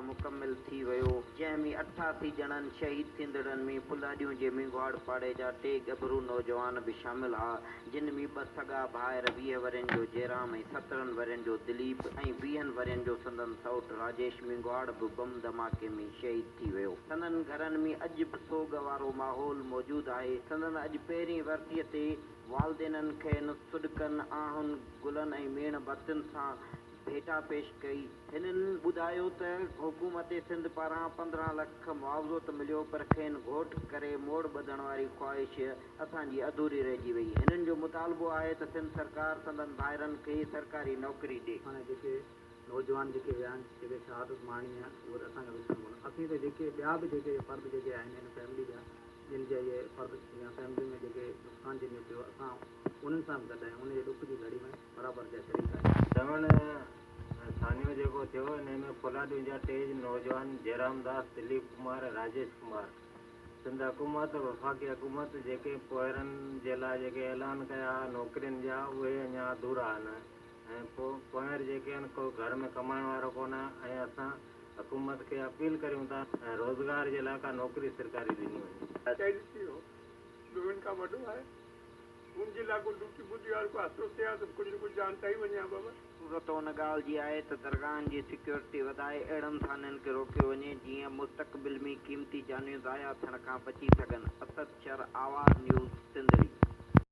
مڪمل ٿي ويو، جنهن ۾ 88 ڄڻن شهيد ٿيندڙن ۾ ڦلهڏيون جي مينگهواڙ پاڙي جا ٽي ڳڀرو نوجوان به شامل ها، جن ۾ ٻه سڳا ڀائر 20 ورهين جو جيرام ۽ 17 ورهين جو دليپ ۽ ويهن ورهين جو سندن سئوٽ راجيش مينگهواڙ به بم ڌماڪي ۾ شهيد ٿي ويو. سندن گهرن ۾ اڄ به سوڳ وارو ماحول موجود آهي. سندن اڄ پهرين ورسيء تي والدينن کين سڏڪن، آهن، گلن ۽ ميڻ بتين سان ڀيٽا پيش ڪئي. هنن ٻڌايو ته حڪومت سنڌ پاران 15 لک معاوضو ته مليو پر کين گهوٽ ڪري موڙ ٻڌڻ واري خواهش اسان جي اڌوري رهجي وئي. هنن جو مطالبو آهي ته سنڌ سرڪار سندن ڀائرن کي سرڪاري نوڪري ڏي. معنيٰ جيڪي نوجوان جيڪي ويا آهن جيڪي شهادت ماڻي آهي اهي ته اسان کي وسرڻ ڪونه اسين ته جيڪي ٻيا به جيڪي فرد جيڪي آهن هن فيملي جا جن جا اهي فرد يا فيملي ۾ جيڪي نقصان جن جو ٿيو اسان انهن سان به گڏ آهيون انهن جي ڏک جي گهڙي ۾ برابر جا شريڪ آهيون. چوڻ سانحو جيڪو ٿيو انهي ۾ ڦلاڏيون جا ٽي نوجوان جيرام داس، دليپ ڪمار ۽ راجيش ڪمار سنڌ حڪومت وفاقي حڪومت جيڪي پوئرن جي لاء جيڪي اعلان ڪيا ها نوڪرين جا اهي اڃا اڌورا آهن ۽ پوئر جيڪي آهن ڪو گهر ۾ ڪمائڻ وارو ڪونه ۽ اسان حڪومت کي اپيل ڪريون ٿا ۽ روزگار جي لاء ڪا نوڪري سرڪاري ڏني وڃي. شهيد ٿي ويو ٻيو هن کان وڏو آهي. هن جي لاء ڪو ڊيوٽي ٻڌي يار ڪو آسرو ٿئي ها ته ڪجهه نه ڪجهه جان ٺهي وڃي ها بابا. ضرورت ان ڳالهه جي آهي ته درگاهن جي سيڪيورٽي وڌائي اهڙن سانحن کي روڪيو وڃي جيئن مستقبل ۾ قيمتي جانيون ضايع ٿيڻ کان بچي سگهن. اسد شر، آواز نيوز، سنڌڙي.